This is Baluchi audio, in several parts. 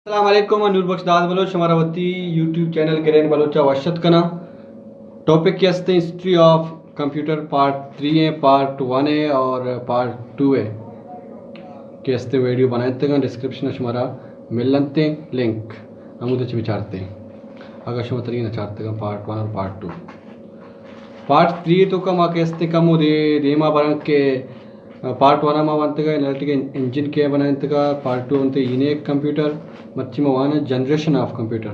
السلام علیکم، من نور بخش داد بلوچ، شمارا وتی یوٹیوب چینل گرین بلوچا وش اتک کناں۔ ٹاپک کہ استیں history of computer, part three ایں، پارٹ ون ایں اور پارٹ ٹو ایں کہ استیں ویڈیو بنائینتگاں، ڈسکرپشن شمارا ملنتیں لنک، ہمودے چہ بچارتیں اگر شما تری نہ چارتگاں پارٹ ون اور پارٹ ٹو۔ پارٹ تھری توکا ما کہ استیں کمو دے دیما براں کہ پارٹ ون ما ونتگا انالیٹیکل انجن کہ بنائینتگا، پارٹ ٹو ونتے یونیک کمپیوٹر، مرچی ما واناں جنریشن آف کمپیوٹر۔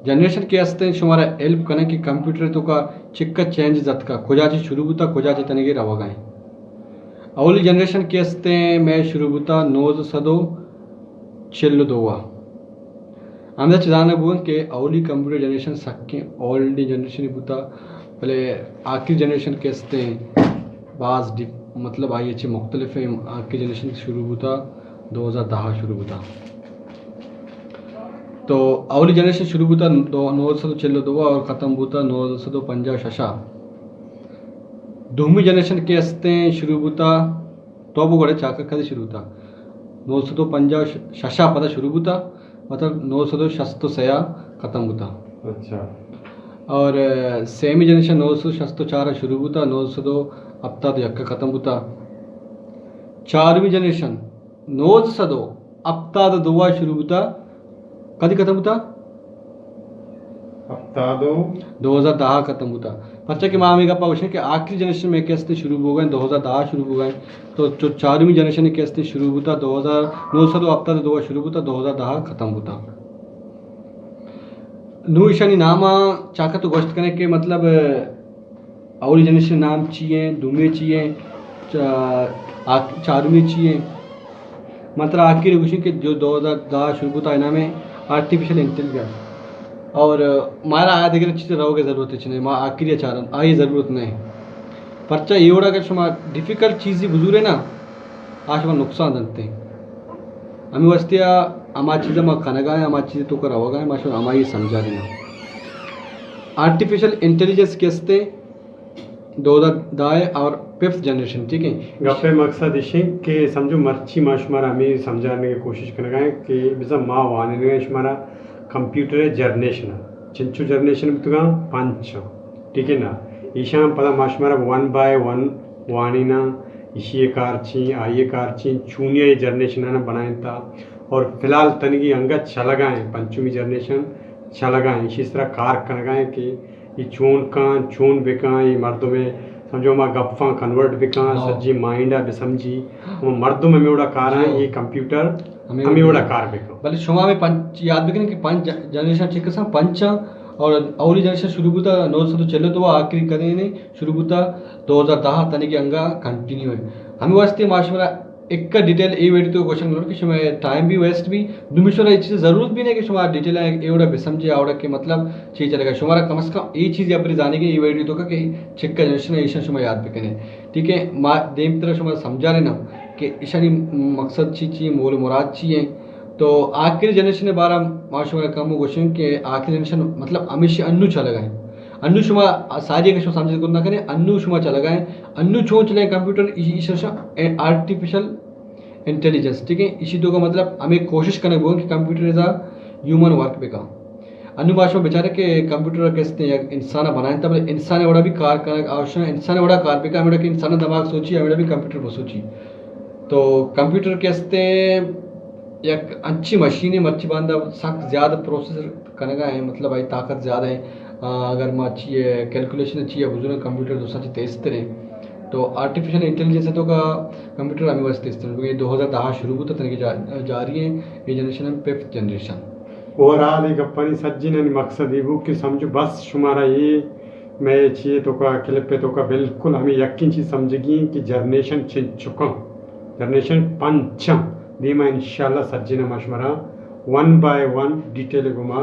جنریشن کہ استیں شمارا ہیلپ کنیں کہ کمپیوٹر توکا چکا چینجز اتکا، کجا چہ شروع بوتا، کجا چہ تنیگے روگا ایں۔ اولی جنریشن کہ استیں مئے شروع بوتا نوزدہ سد و چل و دو ءَ۔ ہمدا چہ زانگ بوگن کہ اولی کمپیوٹر جنریشن سکیں اولڈ جنریشن بوتا، بلے آخری جنریشن کہ استیں باز ڈی-، مطلب آئی چہ مختلف ایں۔ آخری جنریشن شروع بوتا دو ہزار دہ ءَ شروع بوتا۔ تو اولی جنریشن شروع بوتا دو-، نوزدہ سد و چل و دو ءَ اور ختم بوتا نوزدہ سد و پنجاہ و شش ءَ۔ دومی جنریشن کہ استیں شروع بوتا، تو بگوڑے چاکر کدی شروع بوتا؟ نوزدہ سد و پنجاہ و شش ءَ پدا شروع بوتا، مطلب نوزدہ سد و شست و سئے ءَ ختم بوتا۔ اچھا۔ اور، اے، سیمی جنریشن نوزدہ سد و شست و چار ءَ شروع بوتا، نوزدہ سد و ہپتاد و یک ءَ ختم بوتا۔ چارمی جنریشن نوزدہ سد و ہپتاد و دو ءَ شروع بوتا۔ کدی ختم بوتا؟ ہپتاد و دو ہزار دہ ءَ ختم بوتا۔ پرچا کہ ما ہمے گپا گوشیں کہ آخری جنریشن مئے کہ استیں شروع بوگا ایں، دو ہزار دہ ءَ شروع بوگا ایں۔ تو چو چارمی جنریشن کہ استیں شروع بوتا دو ہزار، نوزدہ سد و ہپتاد و دو ءَ شروع بوتا، دو ہزار دہ ءَ ختم بوتا۔ نوں ایشانی نام ءَ چاکہ تو گوشت کنے کہ مطلب، اولی جنریشن نام چی ایں، دومی چی ایں، چا-، آ-، چارمی چی ایں؟ من ترا آخری گوشیں کہ جو دو ہزار دہ شروع بوتا، آئی نام ایں آرٹیفیشل انٹیلیجنس۔ اور مارا آ دگہ چیز روگ ءِ ضرورت چنے، ما آخری چارن، آئی ضرورت نہ ایں۔ پرچا اے وڑا اگر شما ڈیفیکلٹ چیزی بزورے نا، آ شما نقصان دنتے۔ ہمے واسطے آ ہما چیز ما کنگا ایں، ہما چیز توکا روگا ایں، ما شما ہمائی سمجھا دینا۔ آرٹیفیشل انٹیلیجنس کہ استیں، دو ہزار دہ ءَ اور ففتھ جنریشن، ٹھیک ہے؟ گپ ءِ مقصد ایش ایں کہ سمجھو مرچی ما شمارا ہمے سمجھانے کی کوشش کنگا ایں کہ بزاں ما وانینگا ایں شمارا کمپیوٹر ءِ جنریشن، چنچو جنریشن بوتگاں، پنچ، ٹھیک ہے نا؟ ایشاں پدا ما شمارا ون بائی ون وانیناں، ایشی ءِ کار چی، آئی ءِ کار چی، چونیا اے جنریشن ءَ بنائینتا اور فی الحال تنیگی انگت چلگا ایں، پنچمی جنریشن چلگا ایں، ایشی سرا کار کنگا ایں کہ اے چون کاں، چون بکاں، اے مردم ءِ سمجھو ہما گپاں کنورٹ بکاں، ہاں۔ سجی مائنڈ ءَ بسمجھی، ہما مردم ہمے وڑا کاراں، ہاں۔ اے کمپیوٹر ہمے ہمے وڑا وڑا۔ کار بکاں۔ بلے شما ہمے پنچ یاد بکنے کہ پنچ جن-، جنریشن چکساں پنچ آں، اور اولی جنریشن شروع بوتا نو سد و چل و دو، آخری کدی نے شروع بوتا دو ہزار دہ، تنیگی انگا کنٹینیو ہے۔ ہمے واسطے ما شمارا ایک ڈیٹیل اے ویڈیو تو کوشن کرو کہ شما ٹائم بھی ویسٹ بھی، دومی شمارا اے چیز ضرورت بھی نہیں کہ شما ڈیٹیل اے وڑا بسمجھے، آ وڑا کہ مطلب چی چلے گا۔ شمارا کم از کم اے چیز یا پری زانے کہ اے ویڈیو تو کہ چکا جنریشن ایشاں شما یاد بکنے۔ ٹھیک ہے، ما دیم ترا شما سمجھا لینا کہ ایشانی مقصد چی چی، مول و مراد چی ہیں۔ تو آخری جنریشن بارا ما شمارا کم گوشن کہ آخری جنریشن مطلب ہمیشہ انو چلگا ہیں۔ انو شما ساری اگر شما سمجھت کت نہ کنے، انو شما چلگا ہیں۔ انو چون چلے کمپیوٹر، ایشی، ایشی آرٹیفیشل انٹیلیجنس، ٹھیک ہے؟ ایشی تو کا مطلب ہمیں کوشش کنگ بوگا کہ computer is a human work بکا۔ انو ما شما بچارے کہ کمپیوٹر کستے یک انسان بنائیں تا، بلے انسان وڑا بھی کار کنگ آوشن، انسان وڑا کار بکا، ہمیں کہ انسان دماغ سوچی، ہمیں بھی کمپیوٹر بسوچی۔ تو کمپیوٹر کستے یک انچی مشین ہے، مرچی باندا سخت زیادہ پروسیسر کنگا ہیں، مطلب آئی طاقت زیادہ ہیں۔ آ، اگر ما چیئے کیلکولیشن چیئے بزرگ کمپیوٹر دوسرا چی تیز تریں، تو آرٹیفیشل انٹیلیجنس تو کا کمپیوٹر ہمیں واسطے تیز تریں، کیونکہ دو ہزار دہ شروع ہوتا تھا کہ جا-، جاری ہیں، یہ جنریشن ہم ففتھ جنریشن۔ اوورآل یہ گپانی سجینانی مقصد یہ بو کہ سمجھو بس شمارا یہ میں چیئے تو کا کلپ تو کا بالکل ہمیں یقین چیز سمجھگی ہیں کہ جنریشن چن چکا، جنریشن پنچم دیما انشاءاللہ سجینا ما شمارا ون بائی ون ڈیٹیل گما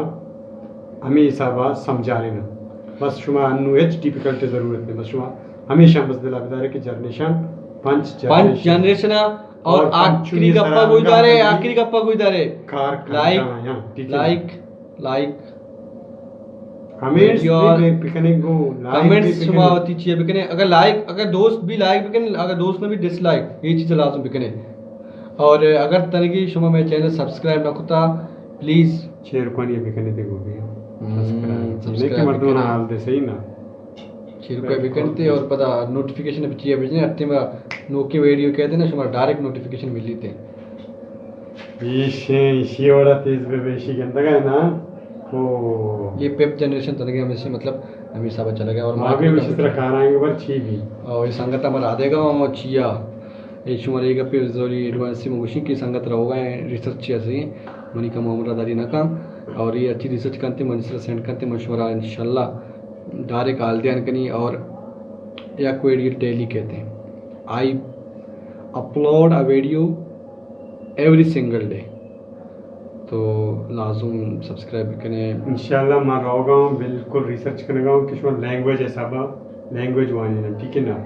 ہمیں حسابا سمجھارینا۔ بس شما انو ہچ ڈیفیکلٹی ضرورت نہیں، بس شما ہمیشہ بس دلا بدارے کہ جنریشن پنچ پنچ جنریشن۔ جنریشن اور اور آخری پنچمی گپا سرا گوئی دارے، گپا آخری گپا گوئی دارے۔ کار لائک، کرنا ہے، ٹھیک ہے۔ Like, like. کمنٹس ویڈیو بھی بکنے گو، لائک کمنٹس بھی بکنے۔ شما وتی چیئے بکنے۔ اگر لائک، اگر دوست بھی لائک بکنے، اگر دوست نے بھی ڈس لائک، یہ چیز لازم بکنے۔ اور اگر تنگی شما مئے چینل سبسکرائب نہ کتا، پلیز چیر کوانی بکنے تے گو بھی ہم، سبسکرائب۔ سبسکرائب لیکن مردم بکنے۔ حال دے صحیح نا۔ چیر کو بکنتے اور پدا نوٹیفیکیشن بچیا بجنے، ہر ٹائم نوکی ویڈیو کہتے نا، شما ڈائریکٹ نوٹیفیکیشن ملی تے۔ ایشیں، ایشی وڑا تیز بے، ایشی گندگا ہے نا۔ او۔ یہ پپ جنریشن تنگے ہمیشہ، مطلب، ہمیں سب چلا گیا اور ما بھی ہمیشہ طرح کار آئیں گے، پر چی بھی۔ اور یہ سنگت ہمارا آدھے گا، ہم چیا۔ یہ شمار یہ گپی زوری ایڈوانس میں گوشی کہ سنگت رہو گئے ریسرچ چی اسی، منی کم عمر داری نہ کم۔ اور یہ اچھی ریسرچ کرتے، من سر سینڈ کرتے، مشورہ انشاءاللہ ڈائریکٹ آل دیان کنی اور یک ویڈیو ڈیلی کہتے ہیں۔ I upload a video every single day۔ تو لازم سبسکرائب بکنے۔ انشاءاللہ ما روگا ہوں، بالکل ریسرچ کنگا ہوں کہ شما لینگویج حسابا لینگویج وانی نا، ٹھیک ہے نا؟